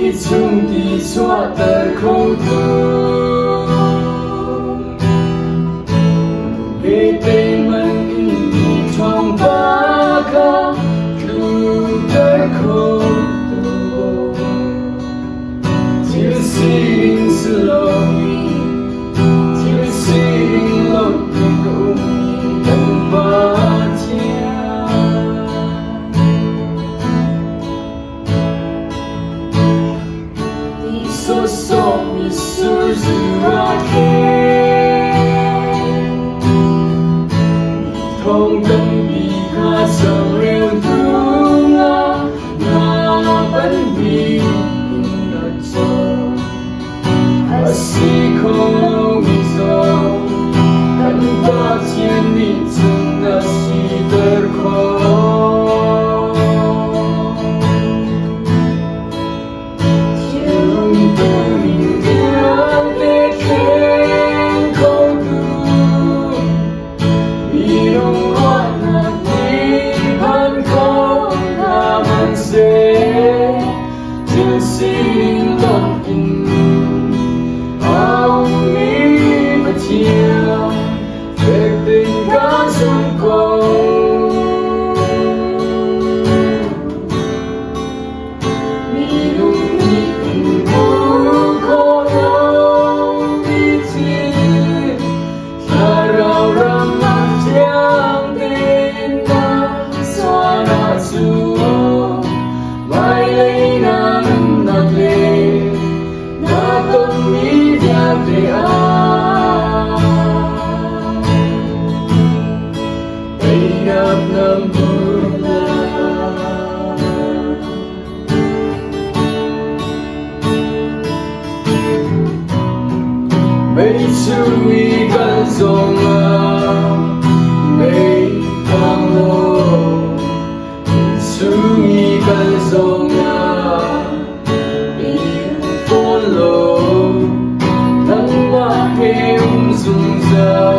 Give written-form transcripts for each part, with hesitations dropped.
Mi chung ti chuahter khotu. Hmete man in mi ṭhawngpa kha tlukter khotu. Thil sining si lomi, thil sining lo in ka ummi kan Pathian. Sawsawh mitsur zu a kheng, thong tampi kha changreu tung ah nga banhnih in a cawk. A si kho lomi zong kan Pathian nih cun a siter khawh. Thil ning vialte thleng khotu minung ruahnak nih phan kho hna hmanhseh thil sining lawng in a ummi Pathian fek tein ka zumh ko. Minung nih in hmuh khawh lomi thil thlarau ram ah thiang tein na zuan ahcun hmailei na nunnak le na tonmi vialte ah teinak na hmu lai. Mei chung i kal zongah mei kang law, chung i kal zongah in fawn law, nangmah he um zungzal,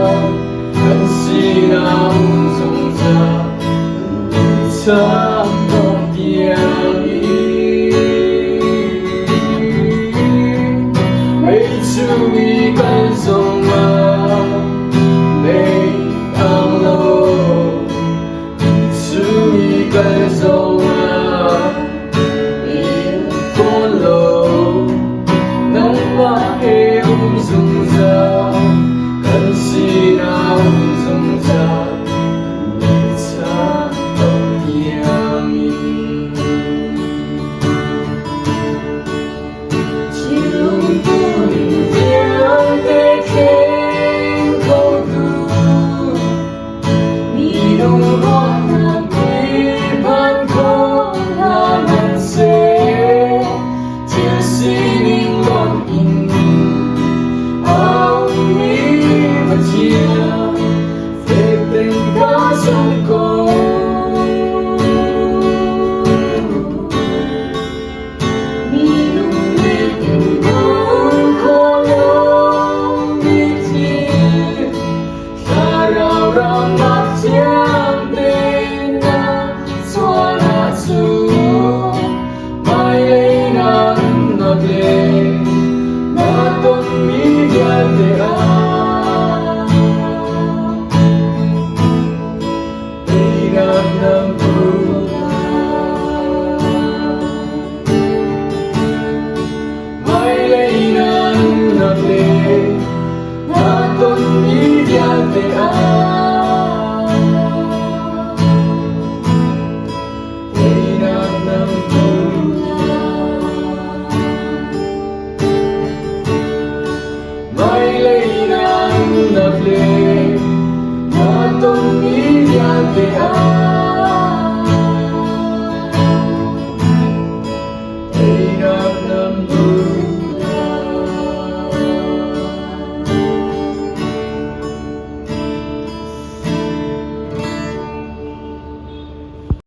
kan sinah um zungzal, Mei chung i kal zongah mei kang law, chung i kal zongah in fawn law, nangmah he um zungzal, kan sinah um zungzal. Minung ruahnak nih phan kho hna hmanhseh, thil sining lonh in a ummi Pathian fek tein ka zumh ko. Minung nih in hmuh khawh lomi thil thlarau ram.